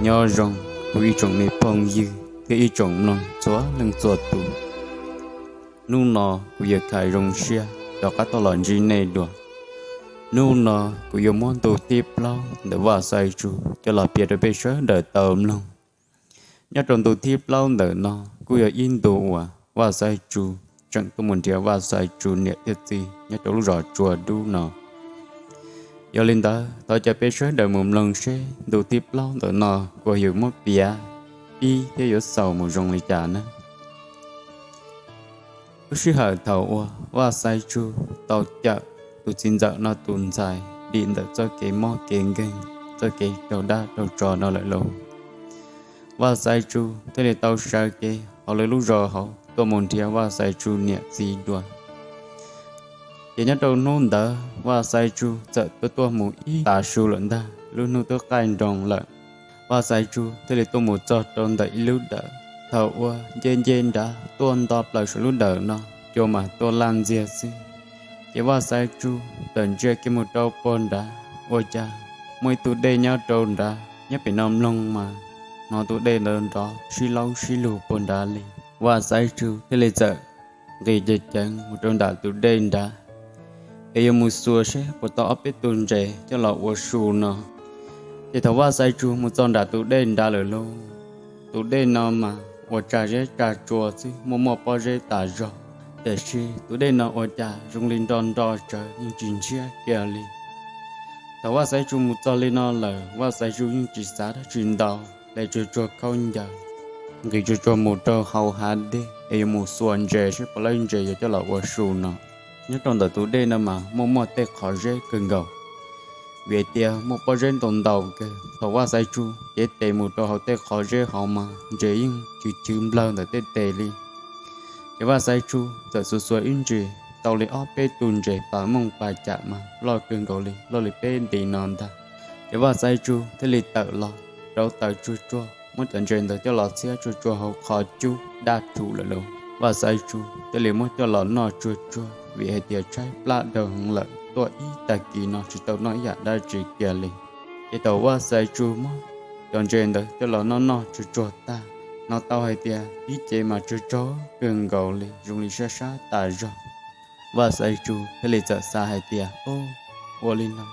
Nyob zoo kuv ib tsoom me phooj ywg thiab ib tsoom mloog txhua leej txhua tus. Hnub no kuv yawg Khais zoo siab rov qab tuaj los ntsib nej dua. Hnub no kuv yuav muab ntu thib plaub ntawm Vaj Xaiv Tsu coj los piav rau peb sawv daws tau mloog. Nyob rau ntu thib plaub ntawm no kuj yog ib ntu uas Vaj Xaiv Tsu tseem tuaj mus nrhiav Vaj Xaiv Tsu niam thiab txiv nyob rau lub zos Tsua Dub no. Yog li ntawd thov caw peb sawv daws mus mloog seb ntu thib plaub ntawm no kuv yuav muab piav pib thiab yuav xaus mus zoo li cas na. Lub sij hawm thaum uas Vaj Xaiv Tsu tau cawm tus txiv ntxawm no tus ntxhais dim ntawm txoj kev mob kev nkeeg, txoj kev raug dab raug tsov no lawm lauj, Vaj Xaiv Tsu thiaj li tau sawv kev hauv lawv lub zos hauv tuaj mus nrhiav Vaj Xaiv Tsu niam txiv dua. Ces nyob rau hnub ntawd Vaj Xaiv Tsu txawm tuaj tuaj mus ib tav su lawm ntag, lub hnub twb qaij nroos lawm. Vaj Xaiv Tsu thiaj li tuaj mus txog rau ntawm ib lub dawm. Thaum uas nce nce nrad tuaj nto plaws saum lub dawm no, cua mas tuaj laj ntxiag xwb. Ces Vaj Xaiv Tsu txawm ntsia kiag mus rau puag nrad, ua cas muaj ib tug dej nyob rau nrad, nyob pem no mloog mas hnov tus dej ntawd nrov sib laub sib lug puag nrad li. Vaj Xaiv Tsu thiaj li txawm nqis ceev ceev mus rau nram tus dej nrad, es yuav mus xuas seb puas tau ob peb tug ntses coj los ua su no. Ces thaum Vaj Xaiv Tsu mus txog nram tus dej nrad lawm lauj, tus dej no mas ua tsa zeb tsa tsua xwb, muaj muaj pob zeb tas zog, tiam sis tus dej no ua cas zoo li nro nro tsawv yeej tsis ntshiab kiag li. Thaum Vaj Xaiv Tsu mus txog li no lawm, Vaj Xaiv Tsu yeej tsis xav dab tsi ntau, hle tsuag tsuag khaub ncaws, nqis tsuag tsuag mus rau hauv hav dej es yuav mus xuas ntses seb puas laib ntses yuav coj los ua su no. Nyob rau ntawm tus dej no mas muaj muaj tej qhov zeb kawg nkaus, vim hais tias muaj pob zeb ntau ntau kawg. Thaum Vaj Xaiv Tsu cev tes mus rau hauv tej qhov zeb hauv mas ntses yeej chwv chwv nplawg ntawm tej tes li. Ces Vaj Xaiv Tsu txawm xuas xuas ib ntsis, tau li ob peb tug ntses pas mooj pas cam mas loj kawg nkaus li, loj li peb nti no ntag. Ces Vaj Xaiv Tsu thiaj li tawm los rauv taws tsuag tsuag, muab cov ntses ntawd coj los txhiab tsuag tsuag hauv qhov cub daj rhuv lawm lauj. Vaj Xaiv Tsu thiaj li muab coj los noj tsuag tsuag, vim hais tias tshaib plab dhau heev lawm, tuaj ib tag kis no tsis tau noj ib yam dab tsi kiag li. Ces thaum Vaj Xaiv Tsu muab cov ntses ntawd coj los noj noj tsuag tsuag tag, hnov tau hais tias ib ce mas tsaug tsaug kawg nkaus li, zoo li sab sab tas zog. Vaj Xaiv Tsu thiaj li txawm xav hais tias, Ub, ua li no,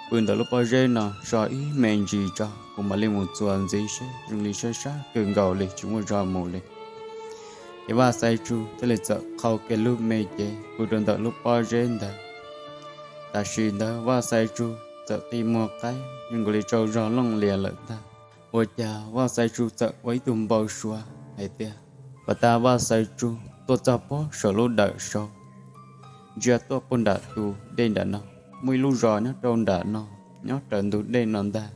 pw ntawm lub pob zeb no so ib me ntsis tso, kuv mam li mus txuas ntxiv seb, zoo li sab sab kawg nkaus li tsis muaj zog mus li. Ces Vaj Xaiv Tsu thiaj li txawm qhau kiag lub me cev pw rau ntawm lub pob zeb ntawd. Tam sim ntawd Vaj Xaiv Tsu txawm qi muag qaib zoo nkaus li tsaug zog looj lias lawm ntag. Ua cas Vaj Xaiv Tsu txawm ua ib tug npau suav hais tias, pas tas Vaj Xaiv Tsu tuaj txog pob saum lub dawm saud, ntsia tuaj puag nram tus dej nram no, muaj ib lub zos nyob rau nram no, nyob raws ntug dej no ntag.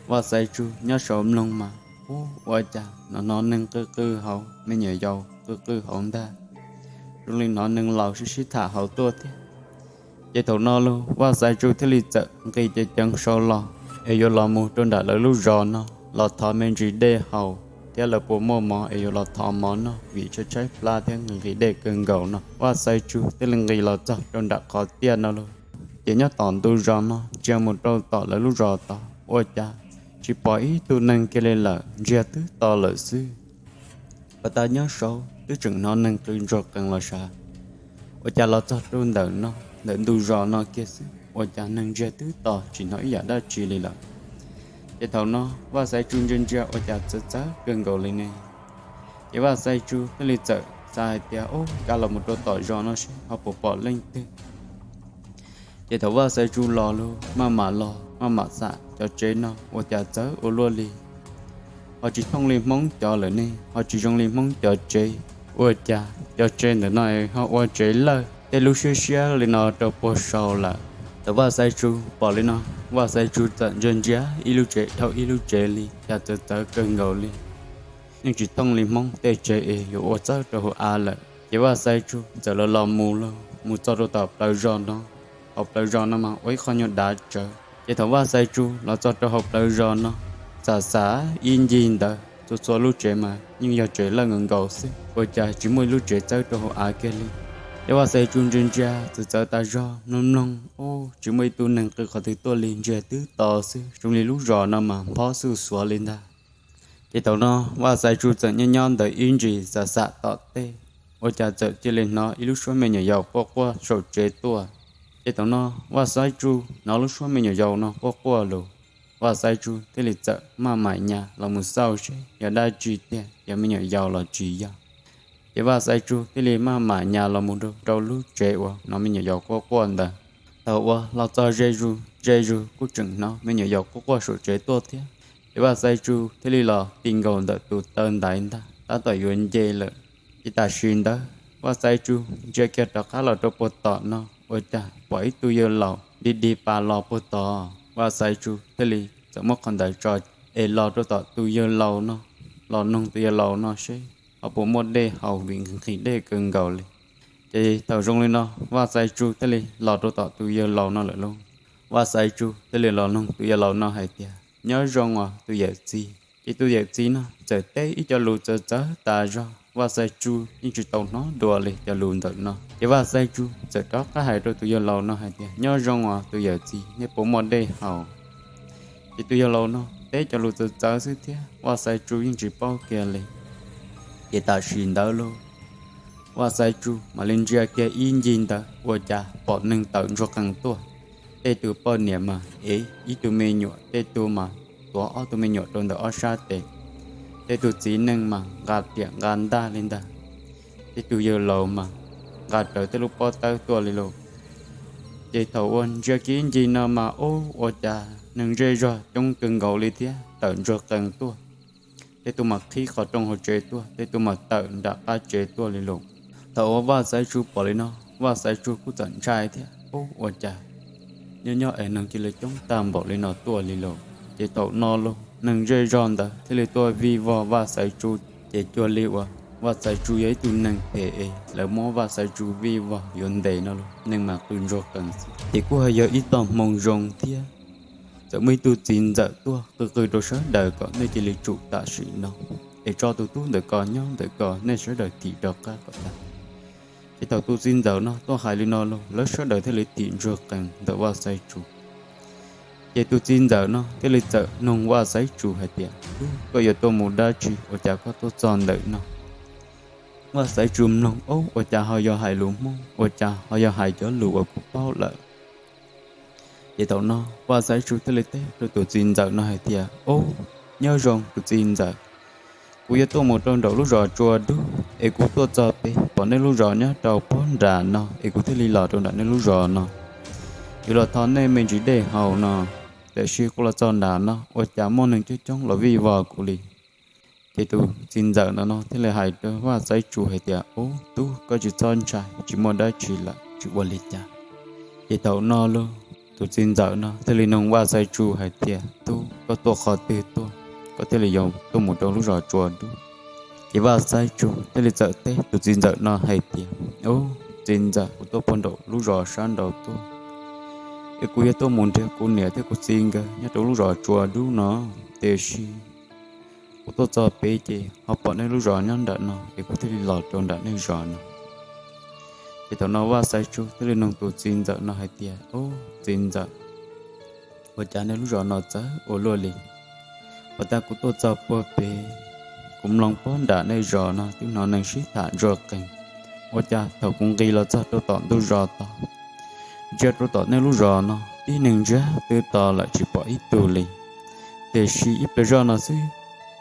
Vaj Xaiv Tsu nyob saud mloog mas, ub, ua cas hnov hnov neeg qw qw hauv, me nyuam yaus qw qw hauv ntag, zoo li hnov neeg laus sib sib tham hauv tuaj thiab. Ces thaum no los Vaj Xaiv Tsu thiaj li txawm nqis ceev ceev saud los es yuav los mus rau nram lawv lub zos no los thov me ntsis dej haus thiab lawv puas muaj mov es yuav los thov mov noj, vim tshaib tshaib plab thiab nqhis nqhis dej kawg nkaus no. Vaj Xaiv Tsu thiaj li nqis los txog rau nram qhov tiaj no lauj. Ces nyob tom ntug zos no ntsia mus rau tom lawv lub zos tod, ua cas tsis pom ib tug neeg kiag li lawm, ntsiag twb to lawm xwb. Pas tas nyob saud twb tseem hnov neeg qw ntsuag qees los sav, ua cas los txog rau ntawm no, ntawm ntug zos no kiag xwb, ua cas neeg ntsiag twb to tsis hnov ib yam dab tsi li lawm. Ces thaum no Vaj Xaiv Tsu ntsia ntsia ua cas txawv txawv kawg nkaus li ne. Ces Vaj Xaiv Tsu thiaj li txawm xav hais tias, ub, kav los mus rau tom zos no seb ho puas pom leej twg. Ces thaum Vaj Xaiv Tsu los los maj mam los maj mam xam cov tsev no ua cas txawv ua luaj li, ho tsis thooj li Hmoob cov lawm ne, ho tsis zoo li Hmoob cov tsev. Ua cas cov tsev ntawm no ho ua tsev lawj tej lub siab siab li no rau puag saud lawm. Thaum Vaj Xaiv Tsu pom li no, Vaj Xaiv Tsu txawm ntsia ntsia ib lub tsev dhau ib lub tsev li, cas txawv txawv kawg nkaus li, yeej tsis thooj li Hmoob tej tsev es yuav ua txawb rau hauv av lawm. Ces Vaj Xaiv Tsu txawm los los mus lauj, mus txog rau tom plawv zos no. Hauv plawv zos no mas ua ib qho nyuag dav tsawv. Ces thaum Vaj Xaiv Tsu los txog rau hauv plawv zos no, xam xam ib ncig ntawd txhua txhua lub tsev mas yeej yog tsev lawj nkaus nkaus xwb, ua cas tsis muaj ib lub tsev txawb rau hauv av kiag li. Ces Vaj Xaiv Tsu ntsia ntsia txawv txawv tas zog, mloog mloog, ub, tsis muaj ib tug neeg qw qhov twg tuaj li, ntsia twb to xwb, zoo li lub zos no mas nphob xuj xuav li ntag. Ces thaum no Vaj Xaiv Tsu txawm nyob nyob ntawd ib ntsis, xam xam tom tej, ua cas txawm cia li hnov ib lub suab me nyuam yaus quaj quaj saum tsev tuaj. Ces thaum no Vaj Xaiv Tsu hnov lub suab me nyuam yaus no quaj quaj los, Vaj Xaiv Tsu thiaj li txawm maj mam nyas los mus xauj seb yog dab tsi tiag, yog me nyuam yaus los tsis yog. Ces Vaj Xaiv Tsu thiaj li maj mam nyas los mus rau lub tsev uas hnov me nyuam yaus quaj quaj ntawd. Thaum uas los txog ze zus, ze zus kuj tseem hnov me nyuam yaus quaj quaj saum tsev tuaj thiab. Ces Vaj Xaiv Tsu thiaj li los ti nkaus ntawm tus taw ntaiv ntag, tab tom yuav nce lawm. Ces tam sim ntawd Vaj Xaiv Tsu ntsia kiag rov qab los rau puag tom no, ua cas pom ib tug yawg laus dig dig pas los puag tod. Vaj Xaiv Tsu thiaj li txawm muab qhov ntawd tso es los rau tom tus yawg laus no, los noog tus yawg laus no seb ho puas muaj dej haus, vim nqhis dej kawg nkaus li. Ces thaum zoo li no Vaj Xaiv Tsu thiaj li los rau tom tus yawg laus no lawm lauj. Vaj Xaiv Tsu thiaj li los noog tus yawg laus no hais tias, nyob zoo os tus yawm txiv. Ces tus yawm txiv no txawm teb ib co lus txawv txawv tas zog, Vaj Xaiv Tsu yeej tsis tau hnov dua li cov lus ntawm no. Ces Vaj Xaiv Tsu txawm rov qab hais rau tus yawg laus no hais tias, nyob zoo os tus yawm txiv, nej puas muaj dej haus? Ces tus yawg laus no teb cov lus txawv txawv xwb thiab Vaj Xaiv Tsu yeej tsis paub kiag li. Ces tam sim ntawd lauj, Vaj Xaiv Tsu mam li ntsia kiag ib ncig ntawd ua cas pom neeg tawm ntsuag qees tuaj. Tej tus poj niam mas ev ib tug me nyuam, tej tus mas tuav ob tug me nyuam rau ntawm ob sab tes, tej tus txiv neej mas nqa riam nqa ntaj li ntag, tej tus yawg laus mas nqa rawv tej lub pob tawb tuaj li lauj. Ces thaum uas ntsia kiag ib ncig no mas ub, ua cas neeg zej zog coob kawg nkaus li thiab tawm ntsuag qees tuaj. Tej tus mas qhib qhov rooj hauv tsev tuaj, tej tus mas tawm nram qab tsev tuaj li lauj. Thaum uas Vaj Xaiv Tsu pom li no, Vaj Xaiv Tsu kuj txawm ntshai thiab, ub, ua cas nyob nyob es neeg cia li coob tag npaum li no tuaj li lauj. Ces thaum no lauj, neeg zej zog ntawd thiaj li tuaj vij vog Vaj Xaiv Tsu. Ces cuag li uas Vaj Xaiv Tsu yog ib tug neeg phem es lawv muab Vaj Xaiv Tsu vij vog yuav ntes no lauj, neeg mas qw ntsuag qees xwb. Ces kuj ho yog ib tog hmoo zoo thiab, txawm muaj ib tug txiv ntxawm tuaj qw qw rau sawv daws kom nej cia li tsum tam sim no, es tso tus tub ntawm ko nyob ntawm ko, nej sawv daws thim rov qab kom tag. Ces thaum tus txiv ntxawm no tuaj hais li no lauj, lawv sawv daws thiaj li thim ntsuag qees ntawm Vaj Xaiv Tsu. Ces tus txiv ntxawm no thiaj li txawm noog Vaj Xaiv Tsu hais tias, tub, koj yuav tuaj mus dab tsi ua cas koj tuaj txog ntawm no? Vaj Xaiv Tsu mloog, ub, ua cas ho yog hais lus Hmoob, ua cas ho yog hais cov lus uas kuv paub lawm. Ces thaum no Vaj Xaiv Tsu thiaj li teb rau tus txiv ntxawm no hais tias, ub, nyob zoo tus txiv ntxawm, kuv yuav tuaj mus rau nraum lub zos Tsua Dub, es kuv tuaj txog pem pom nej lub zos nyob rau puag nram no, es kuv thiaj li los rau nram nej lub zos no yuav los thov nej me ntsis dej haus no. Tiam sis kuv los txog nram no ua cas muaj neeg coob coob los vij vog kuv li. Ces tus txiv ntxawm ntawm no thiaj li hais rau Vaj Xaiv Tsu hais tias, ub, tub, koj tsis txhob ntshai, tsis muaj dab tsi lawm, tsis ua li cas. Ces thaum no lauj, tus txiv ntxawm no thiaj li noog Vaj Xaiv Tsu hais tias, tub, koj tuaj qhov twg tuaj, koj thiaj li yuav tuaj mus rau lub zos Tsua Dub? Ces Vaj Xaiv Tsu thiaj li txawm teb tus txiv ntxawm no hais tias, ub, txiv ntxawm, kuv tuaj puag nraum lub zos sab nraud tuaj, es kuv yuav tuaj mus nrhiav kuv niam thiab kuv txiv nkawd nyob rau lub zos Tsua Dub no, tiam sis kuv tuaj txog pem ces ho pom nej lub zos nyob nram no, es kuv thiaj li los rau nram nej zos no. Ces thaum no Vaj Xaiv Tsu thiaj li noog tus txiv ntxawm no hais tias, ub, txiv ntxawm, ua cas nej lub zos no txawv ua luaj li? Ua cas kuv tuaj txog puag pem, kuv mloog puag nram nej zos no twb hnov neeg sib tham ntsuag qees, ua cas thaum kuv nqis los txog rau tom ntug zos tod, ntsia rau tom nej lub zos no tib neeg ntsiag twb to lawm tsis pom ib tug li, tiam sis ib pliag zoj no xwb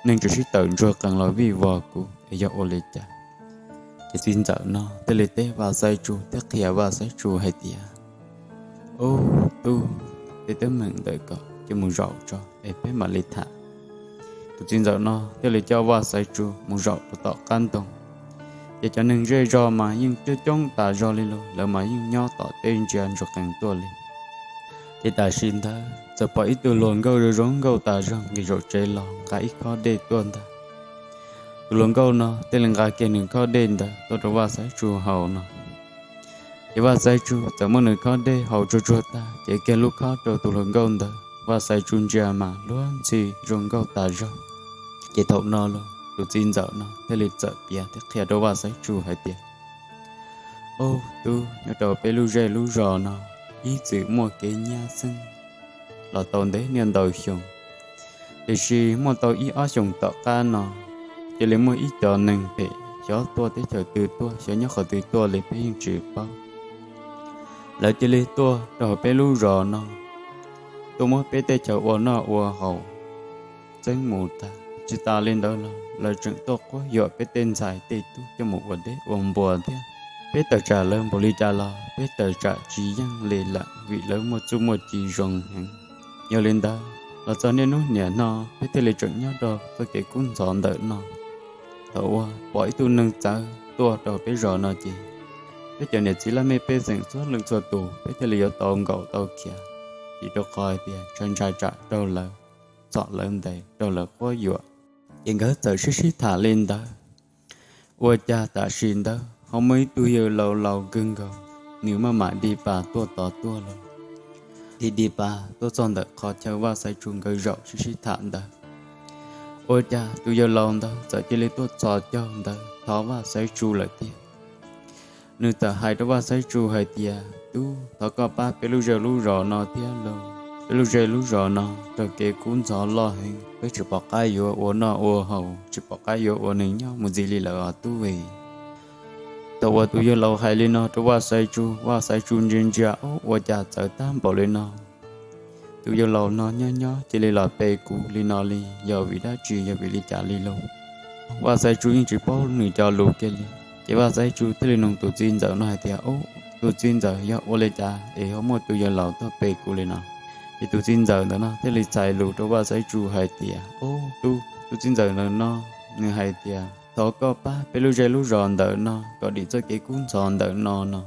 neeg tseem sib tawm ntsuag qees los vij vog kuv es yog ua li cas? Ces txiv ntxawm no thiaj li teb Vaj Xaiv Tsu thiab qhia Vaj Xaiv Tsu hais tias, ub, tub, tej teeb meem ntawm ko cia mus zaum tso es peb mam li tham. Tus txiv ntxawm no thiaj li coj Vaj Xaiv Tsu mus zaum rau tom qab ntoo. Ces cov neeg zej zog mas yeej coob coob tas zog li lauj, lawv mas yeej nyob tom tej ntsia ntsuag qees tuaj li. Ces tam sim ntawd txawm pom ib tug hluas nkauj zoo zoo nkauj tas zog nqis zaum tsev los nqa ib khob dej tuaj ntag. Tus hluas nkauj no thiaj li nqa kiag nws khob dej ntawd tuaj rau Vaj Xaiv Tsu haus no. Ces Vaj Xaiv Tsu txawm muab nws khob dej haus tsuag tsuag tag, cev kiag lub khob rau tus hluas nkauj ntawd. Vaj Xaiv Tsu ntsia mas luag ntxhi zoo nkauj tas zog. Ces thaum no los tus txiv ntxawm no thiaj li txawm piav thiab qhia rau Vaj Xaiv Tsu hais tias, Ob tug nyob rau peb lub zej lub zos no ib txwm muaj kev nyab xeeb los tau ntev niaj ntau xyoo, tiam sis muaj tau ib ob xyoos tom qab no cia li muaj ib co neeg phem xyov tuaj teb chaws twg tuaj, xyov nyob qhov twg tuaj li peb yeej tsis paub. Lawv cia li tuaj rau peb lub zos no, tuaj muab peb tej chaw ua noj ua haus txeeb mus tag. Tsis tas li ntawd los lawv tseem tuaj quab yuam peb tej ntxhais tej tub coj mus ua dej ua npua thiab. Peb tawm tsam lawv npaum li cas los peb tawm tsam tsis yeej li lawm, vim lawv muaj txuj muaj ci zoo heev. Yog li ntawd, los txog niaj hnub niam no peb thiaj li tseem nyob rau txoj kev kub ntxhov ntawm no. Thaum uas pom ib tug neeg txawv tuaj rau peb zos no ces peb cov niam txiv laj mej pej xeem txhua leej txhua tus peb thiaj li yuav tau nkaum tau khiav, vim rau qhov hais tias ntshai ntshai tsam raug lawv txhom lawv ntes, raug lawv quab yuam. Ces nkawd txawm sib sib tham li ntawd. Ua cas tam sim ntawd ho muaj ib tug yawg laus laus kawg nkaus, nws maj mam dig pas tuaj tos tuaj los, dig dig pas tuaj txog ntawm qhov chaw Vaj Xaiv Tsu nkawd zaum sib sib tham ntawd. Ua cas tus yawg laus ntawd txawm cia li tuaj txhos caug ntawd thov Vaj Xaiv Tsu lawm tiag. Nws txawm hais rau Vaj Xaiv Tsu hais tias, Tub, thov koj pab peb lub zej lub zos no thiab lauj. Peb lub zej lub zos no raug kev kub ntxhov loj heev, peb tsis pom qab yuav ua noj ua haus, tsis pom qab yuav ua neeg nyob mus ntxiv li lawm os tub es. Thaum uas tus yawg laus hais li no rau Vaj Xaiv Tsu, Vaj Xaiv Tsu ntsia ntsia, Ub, ua cas txawv tag npaum li no? Tus yawg laus no nyob nyob cia li los pe kuv li no li, yog vim dab tsi, yog vim li cas li lauj? Vaj Xaiv Tsu yeej tsis paub nws cov lus kiag li. Ces Vaj Xaiv Tsu thiaj li nug tus txiv ntxawm no hais tias, Ub, tus txiv ntxawm, yog ua li cas es ho muaj tus yawg laus tuaj pe kuv li no? Ces tus txiv ntxawm ntawm no thiaj li txhais lus rau Vaj Xaiv Tsu hais tias, Ub, tub, tus txiv ntxawm ntawm no nws hais tias thov koj pab peb lub zej lub zos ntawm no kom dim txoj kev kub ntxhov ntawm no no.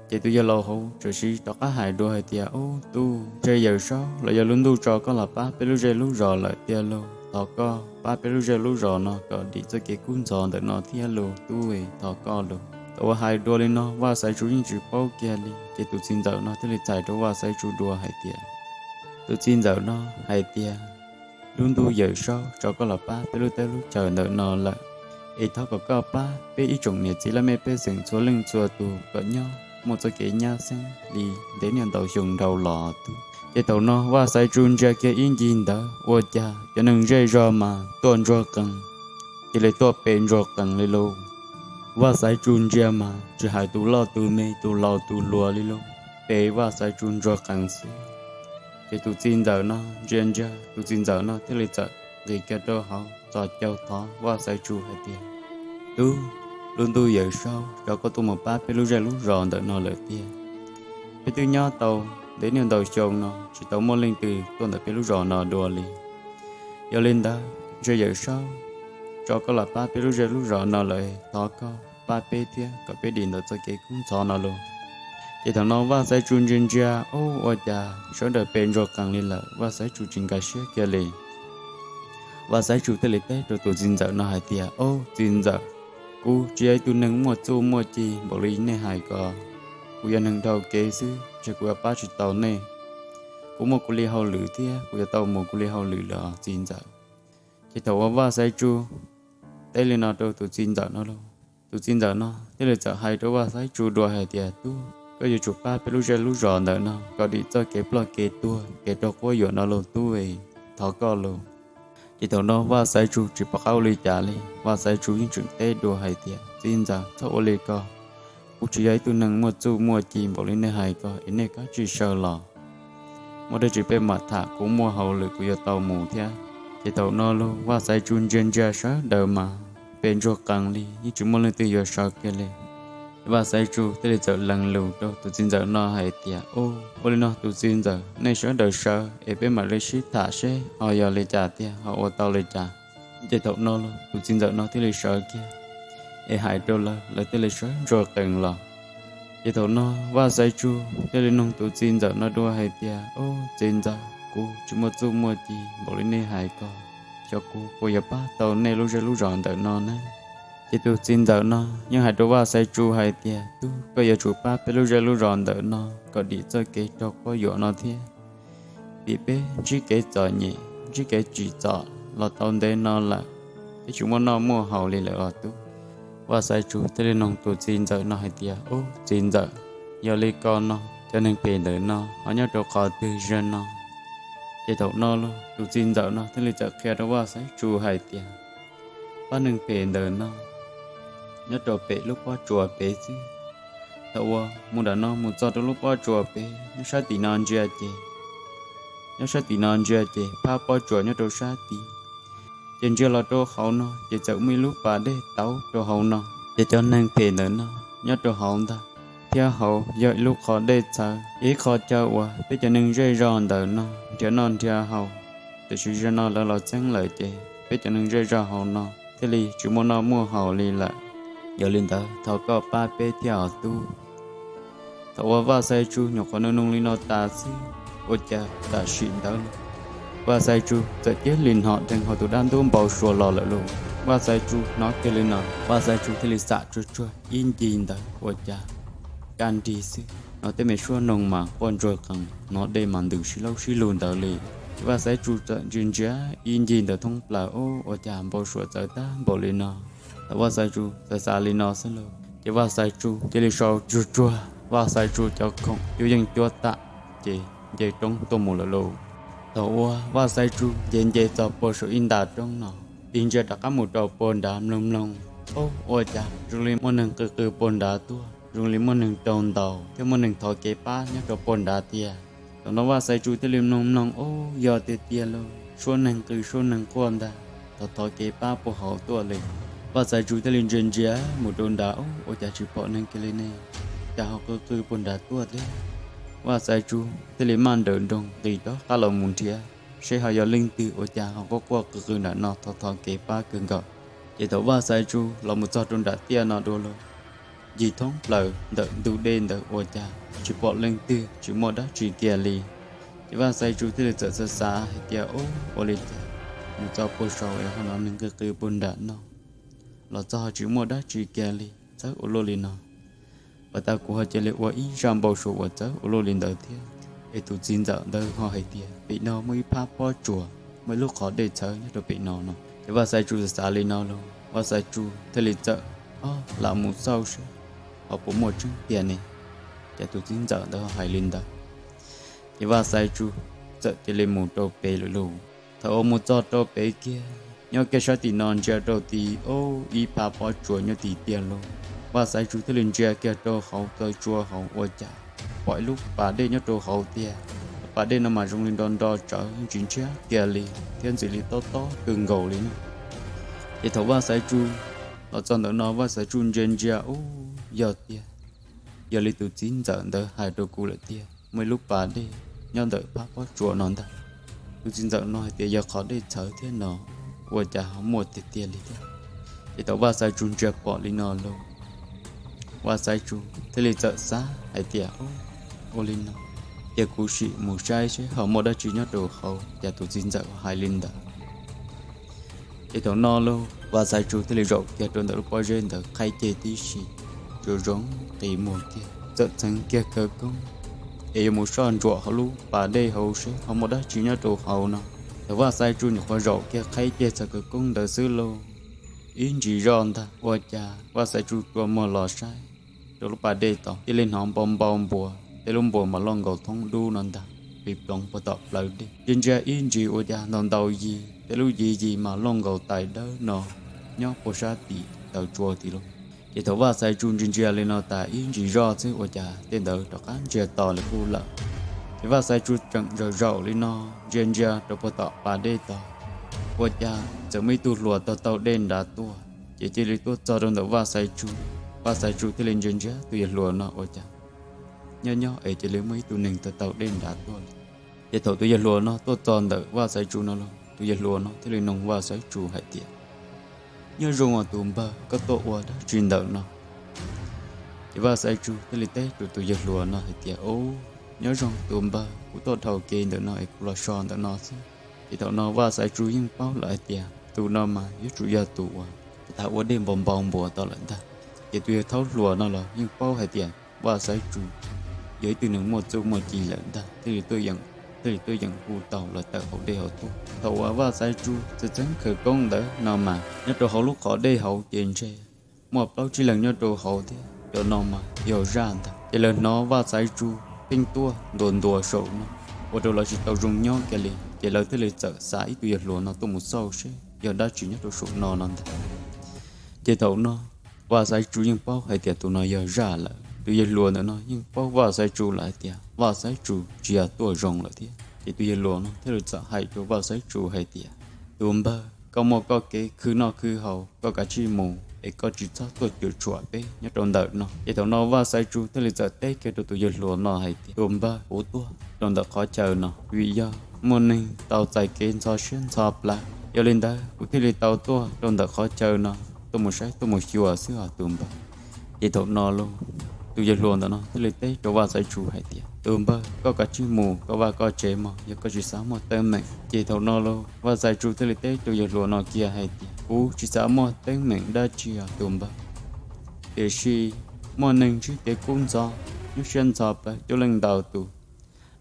Ces tus yawg laus hauv txawm sib rov qab hais dua hais tias, Ub, tub, ntshe Yawm Saub los yog lub ntuj tso koj los pab peb lub zej lub zos lawm tiag lauj. Thov koj pab peb lub zej lub zos no kom dim txoj kev kub ntxhov ntawm no thiab lauj tub es, thov koj lauj. Thaum uas hais dua li no Vaj Xaiv Tsu yeej tsis paub kiag li. Ces tus txiv ntxawm no thiaj li txhais rau Vaj Xaiv Tsu dua hais tias, tus txiv ntxawm no hais tias lub ntuj Yawm Saub tso koj los pab peb lub teb lub chaws ntawm no lawm, es thov kom koj pab peb ib tsoom niam txiv laj mej pej xeem txhua leej txhua tus kom nyob muaj txoj kev nyab xeeb li ntev niaj ntau xyoo dhau los tub. Ces thaum no Vaj Xaiv Tsu ntsia kiag ib ncig ntawd ua cas cov neeg zej zog mas tuaj ntsuag qees, cia li tuaj pe ntsuag qees li lauj. Vaj Xaiv Tsu ntsia mas tsis hais tus loj tus me, tus laus tus hluas li lauj, pe Vaj Xaiv Tsu ntsuag qees xwb. Ces tus txiv ntxawm no ntsia ntsia, tus txiv ntxawm no thiaj li txawm nqis kiag rau hauv txhos caug thov Vaj Xaiv Tsu hais tias, Tub, lub ntuj Yawm Saub tso koj tuaj mus pab peb lub zej lub zos ntawm no lawm tiag. Peb twb nyob tau ntev niaj ntau xyoo no tsis tau muaj leej twg tuaj ntawm peb lub zos no dua li. Yog li ntawd ntshe Yawm Saub tso koj los pab peb lub zej lub zos no lawm, thov koj pab peb thiab kom peb dim ntawm txoj kev kub ntxhov no lauj. Ces thaum no Vaj Xaiv Tsu ntsia ntsia, Ub, ua cas sawv daws pe ntsuag qees li lawm? Vaj Xaiv Tsu tsis nkag siab kiag li. Vaj Xaiv Tsu thiaj li teb rau tus txiv ntxawm no hais tias, Ob, txiv ntxawm, kuv tsis yog ib tug neeg muaj txuj muaj ci npaum li nej hais ko. Kuv yog neeg dhau kev xwb, ntshe kuv yuav pab tsis tau nej. Kuv muaj kuv li hauj lwm thiab kuv yuav tau mus kuv li hauj lwm lawm txiv ntxawm. Ces thaum uas Vaj Xaiv Tsu teb li no rau tus txiv ntxawm no lauj, tus txiv ntxawm no thiaj li txawm hais rau Vaj Xaiv Tsu dua hais tias, Tub, koj yuav tsum pab peb lub zej lub zos ntawm no kom dim txoj kev ploj kev tuag, kev raug quab yuam no lauj tub es, thov koj lauj. Ces thaum no Vaj Xaiv Tsu tsis pom qab ua li cas li, Vaj Xaiv Tsu yeej tseem teb dua hais tias, Txiv ntxawm, txhob ua li ko. Kuv tsis yog ib tug neeg muaj txuj muaj ci npaum li nej hais ko es nej kav tsij sawv los. Muaj dab tsi peb mam tham, kuv muaj hauj lwm kuv yuav tau mus thiab. Ces thaum no lauj Vaj Xaiv Tsu ntsia ntsia sawv daws mas pe ntsuag qees li yeej tsis muaj leej twg yuav sawv kiag li. Vaj Xaiv Tsu thiaj li txawm lees lus rau tus txiv ntxawm no hais tias, Ub, ua li no tus txiv ntxawm, nej sawv daws sawv es peb mam li sib tham seb ho yog li cas tiag, ho ua tau li cas. Ces thaum no lauj tus txiv ntxawm no thiaj li sawv kiag es hais rau lawv, lawv thiaj li sawv ntsuag qees los. Ces thaum no Vaj Xaiv Tsu thiaj li nug tus txiv ntxawm no dua hais tias, Ob, txiv ntxawm, kuv tsis muaj txuj muaj ci npaum li nej hais ko, xyov kuv puas yuav pab tau nej lub zej lub zos ntawm no ne? Ces tus txiv ntxawm no yeej hais rau Vaj Xaiv Tsu hais tias, Tub, koj yuav tsum pab peb lub zej lub zos ntawm no kom dim txoj kev raug quab yuam no thiab, vim peb ntsib kev txom nyem, ntsib kev tsim txom los tau ntev no lawm, peb tsis muaj noj muaj haus li lawm os tub. Vaj Xaiv Tsu thiaj li noog tus txiv ntxawm no hais tias, Ub txiv ntxawm, yog li ko no cov neeg phem ntawm no ho nyob rau qhov twg zaj no? Ces thaum no los tus txiv ntxawm no thiaj li txawm qhia rau Vaj Xaiv Tsu hais tias, Pab neeg phem ntawm no nyob rau pem lub pob tsuas pem xwb. Thaum uas mus nram no mus txog rau lub pob tsuas pem, nyob sab tim no ntsia ces, nyob sab tim no ntsia ces phab pob tsuas nyob rau sab tid, ces ntsia los rau hauv no ces txawm muaj ib lub pas dej tauv rau hauv no. Ces cov neeg phem ntawm no nyob rau hauv ntag, thiab hauv yog ib lub qhov dej txhawv, ib qho chaw uas peb cov neeg zej zog ntawm no nrhiav noj nrhiav haus. Tiam sis zaum no lawv los txeeb lawm ces peb cov neeg zej zog hauv no thiaj li tsis muaj noj muaj haus li lawm. Yog li ntawd thov koj pab peb thiab os tub. Thaum uas Vaj Xaiv Tsu nyuam qhuav nug nug li no tas xwb, ua cas tam sim ntawd los Vaj Xaiv Tsu txawm cia li hnov dheev hauv tus dab ntub npau suav los lawm lauj. Vaj Xaiv Tsu hnov kiag li no, Vaj Xaiv Tsu thiaj li xam tsuag tsuag ib ncig ntawd ua cas kaj nrig xwb, hnov tej me suab noog mas quaj ntsuag qees, hnov dej mas ntws sib laub sib lug ntawd li. Ces Vaj Xaiv Tsu txawm ntsia ntsia ib ncig ntawd thoob plaws, ub ua cas npau suav txawv tag npaum li no. Thaum Vaj Xaiv Tsu xav xav li no xwb lauj, ces Vaj Xaiv Tsu cia li sau tsuag tsuag Vaj Xaiv Tsu cov khoom cuab yeej cuab tam, ces nce roob tuaj mus lawm lauj. Thaum uas Vaj Xaiv Tsu nce nce txog puag saum ib nta roob no, tig ntsia rov qab mus rau puag nrad mloog mloog, ub ua cas zoo li muaj neeg qw qw puag nrad tuaj, zoo li muaj neeg raug ntaus thiab muaj neeg thov kev pab nyob rau puag nrad tiag. Thaum no Vaj Xaiv Tsu thiaj li mloog mloog, ub yog tiag tiag lauj, suab neeg qw suab neeg quaj ntag, thov thov kev pab puag hauv tuaj li. Vaj Xaiv Tsu thiaj li ntsia ntsia mus rau nrad, ub ua cas tsis pom neeg kiag li ne, cas ho qw qw puag nrad tuaj thiab. Vaj Xaiv Tsu thiaj li maj nrawm nroos nqis rov qab los mus nrhiav seb ho yog leej twg ua cas ho quaj quaj qw qw nram no thov thov kev pab kawg nkaus. Ces thaum Vaj Xaiv Tsu los mus txog rau nram tiaj no dua lauj, ncig thoob plaws ntawm ntug dej ntawd ua cas tsis pom leej twg tsis muaj dab tsi kiag li. Ces Vaj Xaiv Tsu thiaj li txawm xav xav hais tias, ub ua li cas mus txog puag saud es ho hnov neeg qw qw puag nram no, los txog ho tsis muaj dab tsi kiag li, txawv ua luaj li no. Pas tas kuv ho cia li ua ib zaj npau suav uas txawv ua luaj li ntawd thiab, es tus txiv ntxawm ntawd ho hais tias pem no muaj ib phab pob tsuas, muaj ib lub qhov dej txhawv nyob rau pem no no. Ces Vaj Xaiv Tsu xav xav li no lauj, Vaj Xaiv Tsu thiaj li txawm, o, lam mus xauj seb ho puas muaj tseeb tiag ne, ces tus txiv ntxawm ntawd ho hais li ntawd. Ces Vaj Xaiv Tsu txawm cia li mus rau pem lawm lauj. Thaum uas mus txog rau pem kiag, nyob kiag sab tim no ntsia rau tid, ub ib phab pob tsuas nyob tim tiag lauj. Vaj Xaiv Tsu thiaj li ntsia kiag rau hauv taw tsua hauv ua cas pom ib lub pas dej nyob rau hauv tiag. Lub pas dej no mas zoo li nro nro tsawv yeej tsis ntshiab kiag li thiab ntxim li tob tob kawg nkaus li na. Ces thaum Vaj Xaiv Tsu los txog ntawm no, Vaj Xaiv Tsu ntsia ntsia, ub yog tiag, yog li tus txiv ntxawm ntawd hais rau kuv lawm tiag, muaj ib lub pas dej nyob ntawm phab pob tsuas no ntag. Tus txiv ntxawm no hais tias yog qhov dej txhawv thiab no, ua cas ho muaj tiag tiag li thiab. Ces thaum Vaj Xaiv Tsu ntsia pom li no lauj, Vaj Xaiv Tsu thiaj li txawm xav hais tias, ua li no, ces kuv sim mus saib seb ho muaj dab tsi nyob rau hauv, cas tus txiv ntxawm hais li ntawd. Ces thaum no lauj, Vaj Xaiv Tsu thiaj li zaum kiag rau ntawm lub pob zeb ntawd qhaib ceg tib si, zoo zoo qis muag kiag txawm txheev kiag khawv koob es yuav mus soj ntsuam hauv lub pas dej hauv seb ho muaj dab tsi nyob rau hauv no. Thaum Vaj Xaiv Tsu nyuam qhuav zaum kiag qhaib ceg txog khawv koob ntawd xwb lauj, ib ntsis zoj ntag ua cas Vaj Xaiv Tsu rua muag los saib rau lub pas dej tod cia li hnov npau npau npuas, tej lub npuas mas loj nkaus thoob dub no ntag, pis ploov puag tom plawv dej. Ntsia ntsia ib ntsis ua cas ntau ntau yig, tej lub yig yig mas loj nkaus tais dawb no nyob puag sab tim taw tsua tid lauj. Ces thaum Vaj Xaiv Tsu ntsia ntsia li no tas ib ntsis zoj xwb ua cas tej ntawd rov qab ntsia tos li kuj lawm. Ces Vaj Xaiv Tsu tseem zaum zaum li no ntsia ntsia rau puag tom pas dej tod, ua cas txawm muaj ib tug hluas taug taug dej nrad tuaj, ces cia li tuaj txog rau ntawm Vaj Xaiv Tsu. Vaj Xaiv Tsu thiaj li ntsia ntsia tus yawg hluas no ua cas nyob nyob es cia li muaj ib tug neeg taug taug dej nrad tuaj li. Ces thaum tus yawg hluas no tuaj txog ntawm Vaj Xaiv Tsu no lauj, tus yawg hluas no thiaj li noog Vaj Xaiv Tsu hais tias, nyob zoo os tus npawg, koj tuaj ua dab tsi ntawm no? Ces Vaj Xaiv Tsu thiaj li teb rau tus yawg hluas no hais tias, o, nyob zoo tus npawg, kuv tuaj dhau kev ntawm no es kuv los so ntawm no xwb. Ces thaum no Vaj Xaiv Tsu yeej paub lawm hais tias tus no mas yuav tsum yog tus uas tag ua dej npau npau npuas tau lawm ntag. Ces tus yawg thaub hluas no los yeej paub hais tias Vaj Xaiv Tsu yog ib tug neeg muaj txuj muaj ci lawm ntag, thiaj li tuaj yeem hu tau los tawm hauv dej hauv tuaj. Thaum uas Vaj Xaiv Tsu txeev txeev khawv koob ntawd no mas nyob rau hauv lub qhov dej hauv ces ntshe muaj plaub tsib leeg nyob rau hauv thiab, cov no mas yog zaj ntag. Ces lawv hnov Vaj Xaiv Tsu pheej tuaj ntuas ntuas saum no, ua rau lawv tsis tau zoo nyob kiag li, ces lawv thiaj li txawm xa ib tug yawg hluas no tuaj mus xauj seb yog dab tsi nyob rau saum no no ntag. Ces thaum no Vaj Xaiv Tsu yeej paub hais tias tus no yog zaj lawm, tus yawg hluas ntawm no yeej paub Vaj Xaiv Tsu lawm hais tias Vaj Xaiv Tsu tsis yog tuaj zoo lawm thiab. Ces tus yawg hluas no thiaj li txawm hais rau Vaj Xaiv Tsu hais tias, tus npawg, koj muaj koj kev khwv noj khwv haus, koj kav tsij mus es koj tsis txhob tuaj cuam tshuam peb nyob rau ntawm no. Ces thaum no Vaj Xaiv Tsu thiaj li txawm teb kiag rau tus yawg hluas no hais tias, tus npawg, kuv tuaj rau ntawm qhov chaw no vim yog muaj neeg tau txais kev ntxhov siab ntxhov plawv, yog li ntawd kuv thiaj li tau tuaj rau ntawm qhov chaw no tuaj mus saib tuaj mus xyuas xwb os tus npawg. Ces thaum no los tus yawg hluas ntawm no thiaj li teb rau Vaj Xaiv Tsu hais tias, tus npawg, koj kav tsij mus koj vaj koj tsev mog, yog koj tsis xav muaj teeb meem. Ces thaum no los Vaj Xaiv Tsu thiaj li teb rau yawg hluas no kiag hais tias, kuv tsis xav muaj teeb meem dab tsi os tus npawg, tiam sis muaj neeg ntsib kev kub ntxhov nyuaj siab ntxhov plawv coob leej ntau tus,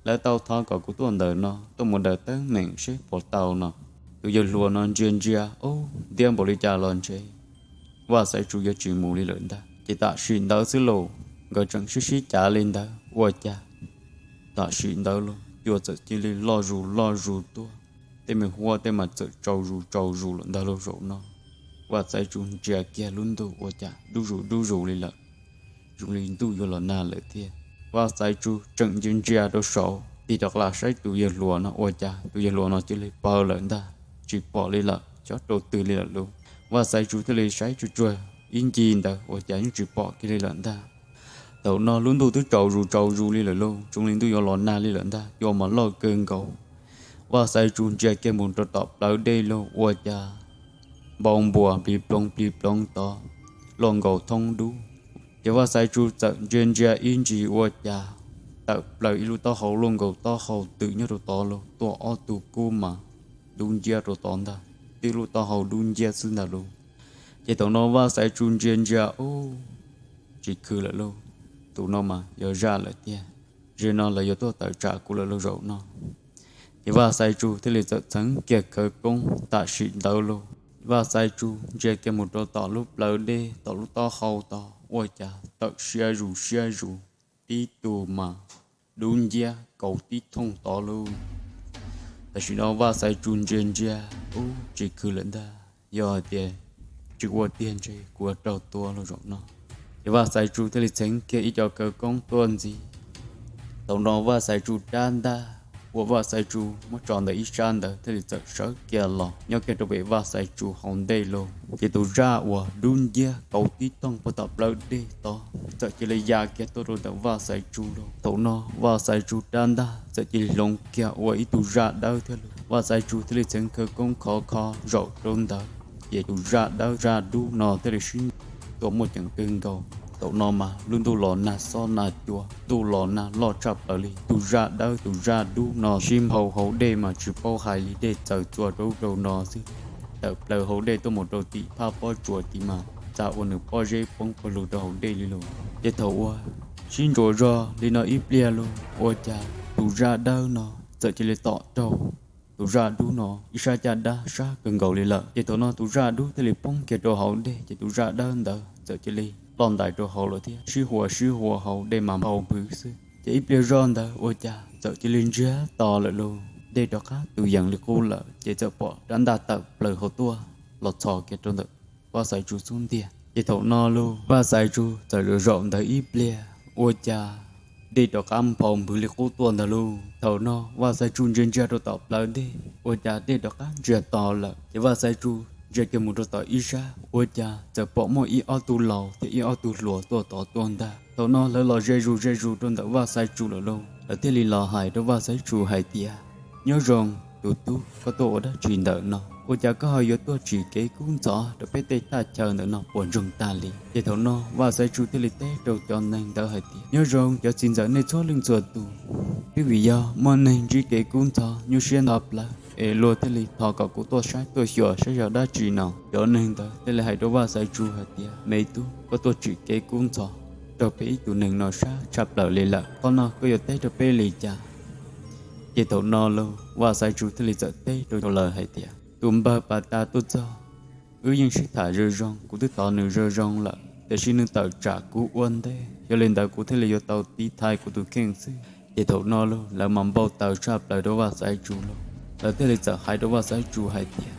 lawv tau thov kom kuv tuaj ntawm no tuaj mus daws teeb meem seb puas tau no. Tus yawg hluas no ntsia ntsia, ub, ntiab npaum li cas los ntshe Vaj Xaiv Tsu yuav tsis mus li lawm ntag. Ces tam sim ntawd xwb los nkawd tseem sib sib cav li ntawd ua cas tam sim ntawd los cua txawm cia li loj zus loj zus tuaj, tej me huab tej mas txawm tsaus zus tsaus zus lawm ntag lauj zaum no. Vaj Xaiv Tsu ntsia kiag lub ntuj ua cas dub zus dub zus li lawm, zoo li ntuj yuav los nag lawm thiab. Vaj Xaiv Tsu tseem ntsia ntsia rau saud tig rov qab los saib tus yawg hluas no ua cas tus yawg hluas no cia li pawv lawm ntag, tsis pom li lawm, tsis rau twg li lawm lauj. Vaj Xaiv Tsu thiaj li saib tsuag tsuag ib ncig ntawd ua cas yeej tsis pom kiag li lawm ntag. Thaum no lub ntuj twb tsaus zus tsaus zus li lawm lauj, zoo li ntuj yuav los nag li lawm ntag, cua mas loj kawg nkaus. Vaj Xaiv Tsu ntsia kiag mus rau tom plawv dej los ua cas npau npuas plig ploog plig ploog tod, loj nkaus thoob dub. Ces Vaj Xaiv Tsu txawm ntsia ntsia ib ntsis ua cas tawm plaws ib lub taub hau loj nkaus taub hau twm nyob rau tod los tuaj ob tug kub mas dub nciab rau tod ntag, tib lub taub hau dub nciab xwb ntag lauj. Ces thaum no Vaj Xaiv Tsu ntsia ntsia, ub, tsis khwv lawm lauj, tus no mas yog zaj lawm tiag, zaum no lawv yuav tuaj tawm tsam kuv lawm lauj zaum no. Ces Vaj Xaiv Tsu thiaj li txawm txheev kiag khawv koob tam sim ntawd lauj. Vaj Xaiv Tsu ntsia kiag mus rau tom lub plawv dej tom lub taub hau tod ua cas tawm siab zus siab zus, tib tug mas dub nciab kauv tib thooj tod lauj. Tam sim no Vaj Xaiv Tsu ntsia ntsia, ub, tsis khwv lawm ntag, yog hais tias tsis ua tiag ntshe kuv yuav raug tua lauj zaum no. Ces Vaj Xaiv Tsu thiaj li txheev kiag ib co khawv koob tuaj ntxiv. Thaum no Vaj Xaiv Tsu rab ntaj uas Vaj Xaiv Tsu muab tso ntawm ib sab ntawd thiaj li txawm sawv kiag los nyob kiag rau pem Vaj Xaiv Tsu hauv ntej lauj. Ces tus zaj uas dub nciab kauv tib thooj puag tom plawv dej tod txawm cia li ya kiag tuaj rau ntawm Vaj Xaiv Tsu lauj. Thaum no Vaj Xaiv Tsu rab ntaj txawm cia li hloov kiag ua ib tug zaj dawb thiab lauj. Vaj Xaiv Tsu thiaj li txheev khawv koob khov kho zaum rau ntawd, ces tus zaj dawb zaj dub no thiaj li sib ntaus tuaj muaj ceem kawg nkaus. Thaum no mas lub ntuj los nag xob nag cua, ntuj los nag loj tshaj plaws li. Tus zaj dawb tus zaj dub no sib nphau hauv dej mas tsis paub hais li, dej txaws txua rau ub rau no xwb. Tawm plaws hauv dej tuaj mus rau tim phab pob tsuas tid mas txawm ua nws pob zeb poob pawg lug rau hauv dej li lauj. Ces thaum uas sib ntsuas zog li no ib pliag lauj, ua cas tus zaj dawb no txawm cia li tom raug tus zaj dub no ib sab caj dab sab kawg nkaus li lawm. Ces thaum no tus zaj dub thiaj li poob kiag rau hauv dej, ces tus zaj dawb ntawd txawm cia li ploj ntais rau hauv lawm thiab sib huas sib huas hauv dej mas nphau nphwv xwb. Ces ib pliag zog ntawd ua cas txawm cia li ntsiag to lawm lauj, dej rov qab tus yees li qub lawm, ces txawm pom rab ntaj tawm plaws hauv tuaj los txhos kiag rau ntawm Vaj Xaiv Tsu xub ntiag. Ces thaum no lauj, Vaj Xaiv Tsu txawm zaum zaum ntawd ib pliag, ua cas dej rov qab nphau nphwv li qub tuaj ntag lauj. Thaum no Vaj Xaiv Tsu ntsia ntsia rau tom plawv dej, ua cas dej rov qab ntsiag to lawm. Ces Vaj Xaiv Tsu ntsia kiag mus rau tom ib sab, ua cas txawm pom muaj ib ob tug laus thiab ib ob tug hluas tuaj tod tuaj ntag. Thaum no lawv los ze zus ze zus rau ntawm Vaj Xaiv Tsu lawm lauj, lawv thiaj li los hais rau Vaj Xaiv Tsu hais tias, nyob zoo tus tub, koj tuaj ua dab tsi ntawm no? Ua cas koj ho yuav tuaj tsim kev kub ntxhov rau peb tej thaj chaw ntawm no puas ntsoog tag li? Ces thaum no Vaj Xaiv Tsu thiaj li teb rau cov neeg ntawd hais tias, nyob zoo cov txiv ntxawm nej txhua leej txhua tus, twb vim yog muaj neeg ntsib kev kub ntxhov nyuaj siab ntxhov plawv es luag thiaj li thov kom kuv tuaj saib tuaj xyuas saib yog dab tsi no. Cov neeg ntawd thiaj li hais rau Vaj Xaiv Tsu hais tias, me tub, koj tuaj tsim kev kub ntxhov rau peb ib tug neeg no sab tshaj plaws li lawm. Qhov no koj yuav teb rau peb li cas? Ces thaum no lauj, Vaj Xaiv Tsu thiaj li txawm teb rau lawv hais tias, tus npawg pas tas tuaj txog, wb yeej sib tham zoo zoo, kuv twb thov nws zoo zoo lawm, tiam sis nws tawm tsam kuv ua ntej, yog li ntawd kuv thiaj li yuav tau tiv thaiv kuv tus kheej xwb. Ces thaum no los lawv mas npau taws tshaj plaws rau Vaj Xaiv Tsu los, lawv thiaj li txawm hais rau Vaj Xaiv Tsu hais tias,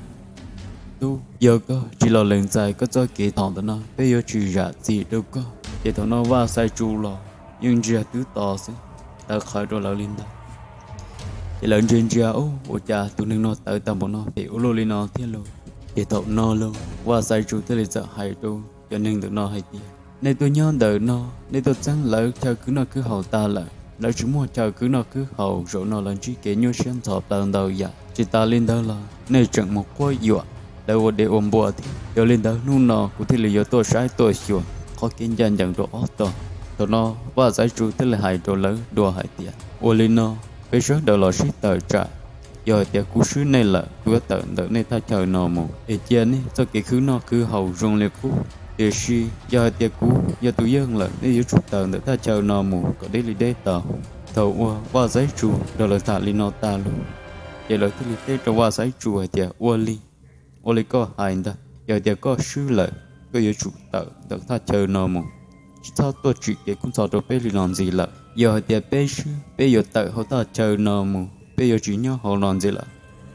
Tub, yog koj tsis los lees txais koj txoj kev thov ntawm no, peb yuav tsis zam txim rau koj. Ces thaum no Vaj Xaiv Tsu los yeej ntsia twb to xwb, tawv qhawv rau lawv li ntawd. Ces lawv ntsia ntsia, Ub, ua cas tus neeg no tawv tag npaum no phem ua luaj li no thiab lauj? Ces thaum no los Vaj Xaiv Tsu thiaj li txawm hais rau cov neeg ntawm no hais tias, Nej tuaj nyob ntawm no, nej tuaj txeeb lawv chaw khwv noj khwv haus tas lawm, lawv tsis muaj chaw khwv noj khwv haus, zaum no lawv ntsib kev nyuaj siab ntxhov plaws ntau yam. Tsis tas li ntawd los nej tseem mus quab yuam lawv ua dev ua npua thiab. Yog li ntawd hnub no kuv thiaj li yuav tuaj saib tuaj xyuas qhov kev ncaj ncees rau ob tog. Thaum no Vaj Xaiv Tsu thiaj li hais rau lawv dua hais tias, Ua li no, peb sawv daws los sib tawm tsam. Yog hais tias kuv swb nej lawm, kuv yuav tawm ntawm nej thaj chaw no mus, es cia nej txoj kev khwv noj khwv haus zoo li qub. Tiam sis yog hais tias kuv yog tus yeej lawm, nej yuav tsum tawm ntawm thaj chaw no mus kom deb li deb tau. Thaum uas Vaj Xaiv Tsu nrog lawv tham li no tas los, ces lawv thiaj li teb rau Vaj Xaiv Tsu hais tias, Ua li, ua li koj hais ntag, yog hais tias koj swb lawm, koj yuav tsum tawm ntawm thaj chaw no mus, tsis txhob tuaj tsim kev kub ntxhov rau peb li no ntxiv lawm. Yog hais tias peb swb, peb yuav tawm hauv thaj chaw no mus, peb yuav tsis nyob hauv no ntxiv lawm.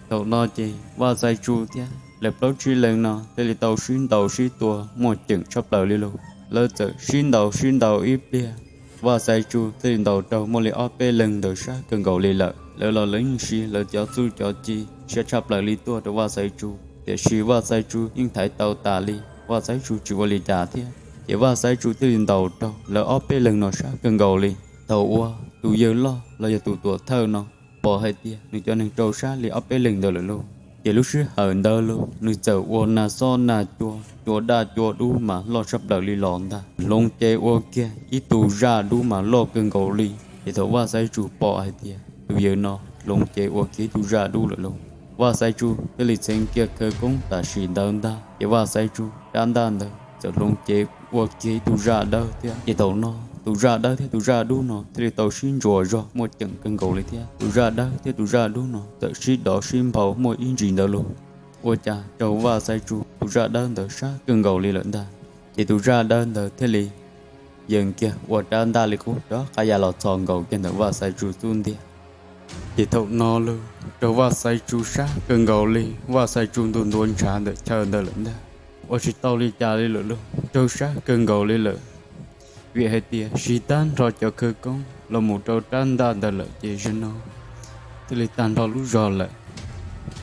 Thaum no ces Vaj Xaiv Tsu thiab lawv plaub tsib leeg no thiaj li tau sib ntaus sib tua muaj ceem tshaj plaws li lauj. Lawv txawm sib ntaus sib ntaus ib pliag, Vaj Xaiv Tsu thiaj li ntaus raug muaj li ob peb leeg ntawd sab kawg nkaus li lawm. Lawv los lawv yeej siv lawv cov txuj cov ci siab tshaj plaws li tuaj rau Vaj Xaiv Tsu, tiam sis Vaj Xaiv Tsu yeej thaiv tau tas li, Vaj Xaiv Tsu tsis ua li cas thiab. Ces Vaj Xaiv Tsu thiaj li ntaus raug lawv ob peb leeg no sab kawg nkaus li. Thaum uas tus yawg loj los yog tus tuam thawj no pom hais tias nws cov neeg raug sab li ob peb leeg ntawd lawm lauj, ces lub sij hawm ntawd los nws txawm ua nag xob nag cua, cua daj cua dub mas loj tshaj plaws li los ntag. Hloov cev ua kiag ib tug zaj dub mas loj kawg nkaus li. Ces thaum Vaj Xaiv Tsu pom hais tias tus yawg no hloov cev ua kiag ib tug zaj dub lawm lauj, Vaj Xaiv Tsu thiaj li txheev kiag khawv koob tam sim ntawd ntag, ces Vaj Xaiv Tsu rab ntaj ntawd txawm hloov cev ua kiag ib tug zaj dawb thiab. Ces thaum no tus zaj dawb thiab tus zaj dub no thiaj li tau sib ntsuas zog muaj ceem kawg nkaus li thiab. Tus zaj dawb thiab tus zaj dub no txawm sib dov sib nphau muaj ib ntsis ntawd lauj, ua cas raug Vaj Xaiv Tsu tus zaj dawb ntawd sab kawg nkaus li lawm ntag. Ces tus zaj dawb ntawd thiaj li yees kiag ua rab ntaj li qub rov qab ya los txhos nkaus kiag ntawm Vaj Xaiv Tsu xub ntiag. Ces thaum no los raug Vaj Xaiv Tsu sab kawg nkaus li, Vaj Xaiv Tsu ntuag ntuav ntshav ntawm chaw ntawd lawm ntag. Ua tsis tau li cas li lawm lauj, raug sab kawg nkaus li lawm. Vim hais tias siv tag nrho cov khawv koob los mus rau rab ntaj ntawd lawm ces zaum no thiaj li tag nrho lub zog lawm.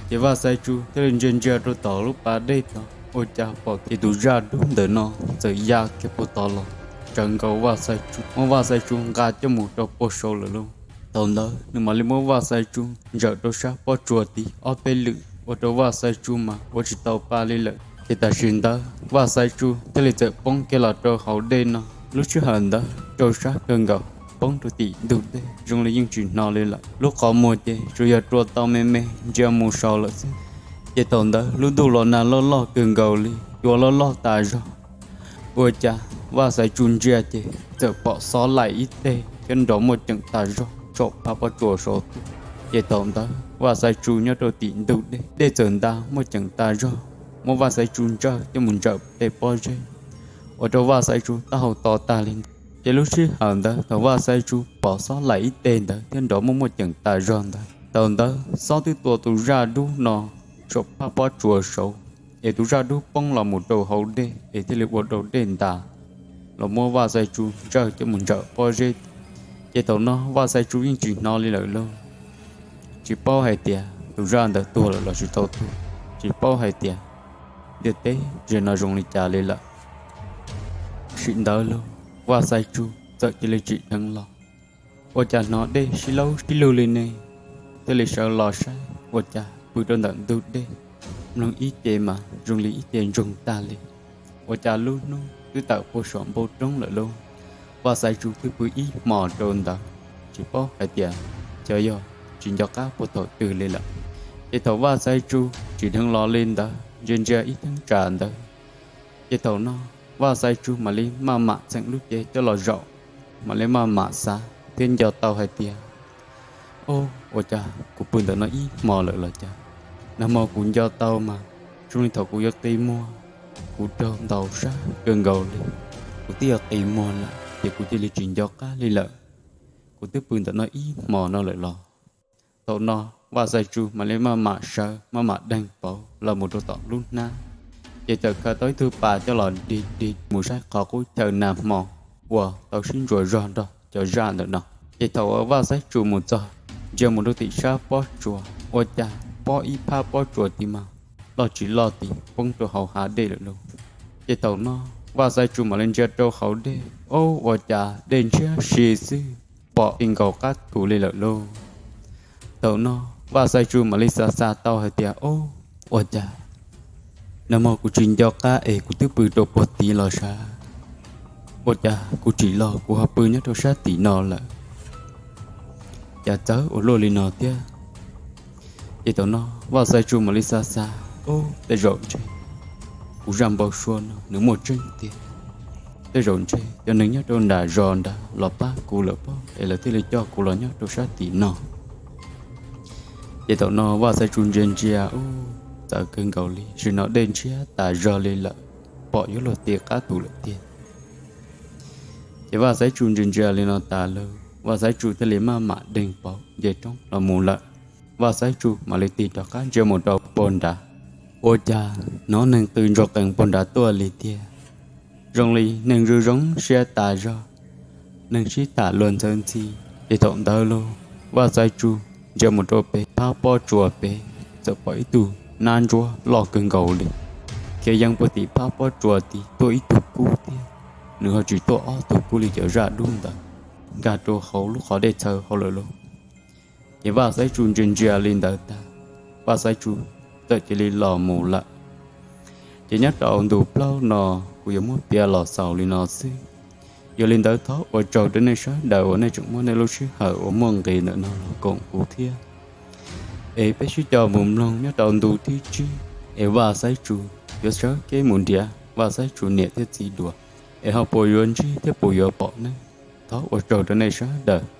Ces Vaj Xaiv Tsu thiaj li ntsia ntsia rau tom lub pas dej tod, ua cas pom tias tus zaj dub ntawm no txawm ya kiag puag tod los tsawv nkaus Vaj Xaiv Tsu, muab Vaj Xaiv Tsu nqa coj mus rau puag saud lawm lauj. Thaum ntawd nws mam li muab Vaj Xaiv Tsu ntsawm rau sab pob tsuas tid ob peb lwm, ua rau Vaj Xaiv Tsu mas ua tsis tau pa li lawm. Ces tam sim ntawd Vaj Xaiv Tsu thiaj li txawm poob kiag los rau hauv dej no. Lub sij hawm ntawd raug sab kawg nkaus, poob rau tim ntug dej zoo li yeej tsis hnov li lawm. Lub qhov muag ces tsuas yog rua tau me me ntsia mus saud lawm xwb. Ces thaum ntawd lub ntuj los nag loj loj kawg nkaus li, cua loj loj tas zog. Ua cas Vaj Xaiv Tsu ntsia ces txawm pom xob laim ib teg thiab nrov muaj ceem tas zog tsom phab pob tsuas saud tuaj. Ces thaum ntawd Vaj Xaiv Tsu nyob rau tim ntug dej, dej txawm nta muaj ceem tas zog, muab Vaj Xaiv Tsu ntsawj coj mus ntsawm tej pob zeb, ua rau Vaj Xaiv Tsu taub hau to tag li ntawd. Ces lub sij hawm ntawd thaum Vaj Xaiv Tsu pom xob laim ib teg ntawd thiab nrov muaj muaj ceem tas zog ntawd, thaum ntawd xob twb tua tus zaj dub no saum phab pob tsuas saud, es tus zaj dub poob los mus rau hauv dej es thiaj li ua rau dej nta los muab Vaj Xaiv Tsu ntsawj coj mus ntsawm pob zeb. Ces thaum no Vaj Xaiv Tsu yeej tsis hnov li lawm lauj, tsis paub hais tias tus zaj ntawd tuag lawm los tsis tau tuag, tsis paub hais tias ntiaj teb ze no zoo li cas li lawm. Tam sim ntawd los Vaj Xaiv Tsu txawm cia li tsim dheev los, ua cas hnov dej sib laub sib lug li ne, thiaj li sawv los saib ua cas pw rau ntawm ntug dej, mloog ib ce mas zoo li ib ce ntsoog tag li. Ua cas lub hnub twb tawm puag saum npoo roob lawm lauj. Vaj Xaiv Tsu twb pw ib hmos rau ntawd, tsis paub hais tias xyov yog tsis nco qab puag thaum twg li lawm. Ces thaum Vaj Xaiv Tsu tsim dheev los li ntawd ntsia ntsia ib theeb tsam ntawd, ces thaum no Vaj Xaiv Tsu mam li maj mam txheem lub cev coj los zaum, mam li maj mam xav thiab nco tau hais tias, Ob, ua cas kuv pw ntawm no ib hmos lawm los cas? Nag hmo kuv nco tau mas Zoo li thaum kuv yuav qi muag, kuv raug ntaus sab kawg nkaus li, kuv twb yuav qi muag lawm ces kuv cia li tsis nco qab li lawm. Kuv twb pw ntawm no ib hmo no lawm los. Thaum no Vaj Xaiv Tsu mam li maj mam sawv maj mam deeg pauv los mus rau tom lub hnab, ces txawm khaws tau ib tug pas coj los dig dig mus saib qhov qub chaw nag hmo uas tau sib ntsuas zog nrog cov zaj ntawm no. Ces thaum uas Vaj Xaiv Tsu mus txog, ntsia mus rau tim sab pob tsuas, ua cas pob ib phab pob tsuas tis mas loj tsis loj tis poob rau hauv hav dej lawm lauj. Ces thaum no Vaj Xaiv Tsu mam li ntsia rau hauv dej, ob, ua cas dej ntshiab si xwb, pom ti nkaus qab tus li lawm lauj. Thaum no Vaj Xaiv Tsu mam li xav xav tau hais tias, ob, ua cas nag hmo kuv tsis nco qab es kuv twb pw rau puag tid los sav, ua cas kuv tsim los kuv ho pw nyob rau sab tim no lawm, cas txawv ua luaj li no thiab. Ces thaum no Vaj Xaiv Tsu mam li xav xav, ob, tej zaum ntshe kuv zaj npau suav no nws muaj tseeb tiag. Tej zaum ntshe cov neeg nyob rau nram zos nrad los pab kuv lawm pob es lawv thiaj li coj kuv los nyob rau sab tim no. Ces thaum no Vaj Xaiv Tsu ntsia ntsia, ub, txawv kawg nkaus li, zaum no dej ntshiab tas zog li lawm, pom yuav luag ti qab tus lawm tiag. Ces Vaj Xaiv Tsu ntsia ntsia li no tas lawm, Vaj Xaiv Tsu thiaj li maj mam deeg pauv nce roob los mus lawm. Vaj Xaiv Tsu mam li tig rov qab ntsia mus rau puag nrad, ua cas hnov neeg qw ntsoog qees puag nrad tuaj li tiag. Zoo li neeg zoo zoo siab tas zog, neeg sib tham luag ntxhawv ntxhi. Ces thaum ntawd los Vaj Xaiv Tsu ntsia mus rau pem phab pob tsuas pem, txawm pom ib tug nab ntsuab loj kawg nkaus li khiav yees puag tim phab pob tsuas tid tuaj ib tug kub thiab. Nws ho tsis tuaj ob tug kub li cov zaj dub ntawd, nkag rau hauv lub qhov dej txhawv hauv lawm lauj. Ces Vaj Xaiv Tsu ntsia ntsia li ntawd tag, Vaj Xaiv Tsu txawm cia li los mus lawm. Ces nyob rau ntu plaub no kuv yuav muab piav los xaus li no xwb. Yog li ntawd thov ua tsaug rau nej sawv daws uas nej tseem muab nej lub sij hawm uas muaj nqis ntawm no los koom kuv thiab. Es peb sib coj mus mloog nyob rau ntu thib tsib, es Vaj Xaiv Tsu yuav sawv kev mus nrhiav Vaj Xaiv Tsu niam thiab txiv dua, es ho puas yuav ntsib thiab puas yuav pom ne? Thov ua tsaug rau nej sawv daws.